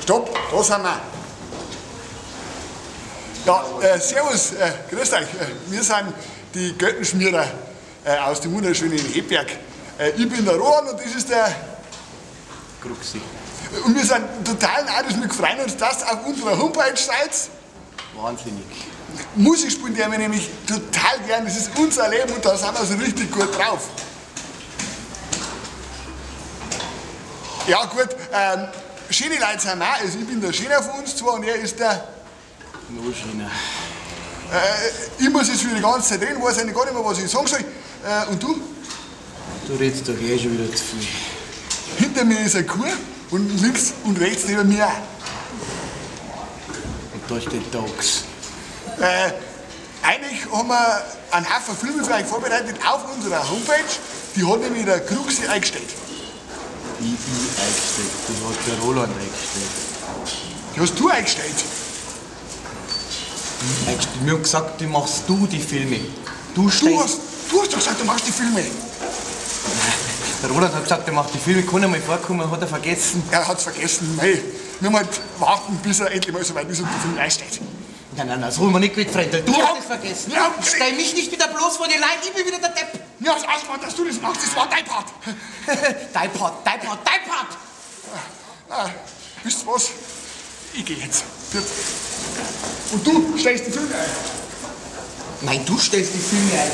Stopp, da sind wir. Ja, servus, grüßt euch. Wir sind die Göttenschmierer aus dem wunderschönen Hebberg. Ich bin der Roland und das ist der Kruxi. Und wir sind total neidisch, wir freuen uns, dass ihr auf unserer Homepage seid. Wahnsinnig. Musik spielen die wir nämlich total gern, das ist unser Leben und da sind wir so richtig gut drauf. Ja gut, schöne Leute sind auch, also ich bin der Schöner von uns zwei und er ist der... Noch schöner. Ich muss jetzt wieder die ganze Zeit reden, weiß eigentlich gar nicht mehr, was ich sagen soll. Und du? Du redest doch eh schon wieder zu viel. Hinter mir ist eine Kuh und links und rechts neben mir auch. Und da steht der Ochs. Eigentlich haben wir einen Haufen Filme für euch vorbereitet auf unserer Homepage. Die hat nämlich der Kruxi eingestellt. Ich eingestellt, das hat der Roland eingestellt. Die hast du eingestellt? Ich Wir haben gesagt, du machst du die Filme. Du hast doch gesagt, du machst die Filme. Der Roland hat gesagt, er macht die Filme, kann er mal vorkommen, hat er vergessen. Er hat's vergessen, mei. Wir müssen halt warten, bis er endlich mal so weit ist und die Filme einstellt. Nein, nein, nein, so haben wir nicht geredet, Freund. Du hast es vergessen. Ja, stell mich nicht wieder bloß vor die Leute, ich bin wieder der Depp. Mir hast ausgemacht, dass du das machst, das war dein Part. Dein Part, dein Part, dein Part! Ah, wisst ihr was? Ich geh jetzt. Und du stellst die Filme ein. Nein, du stellst die Filme ein.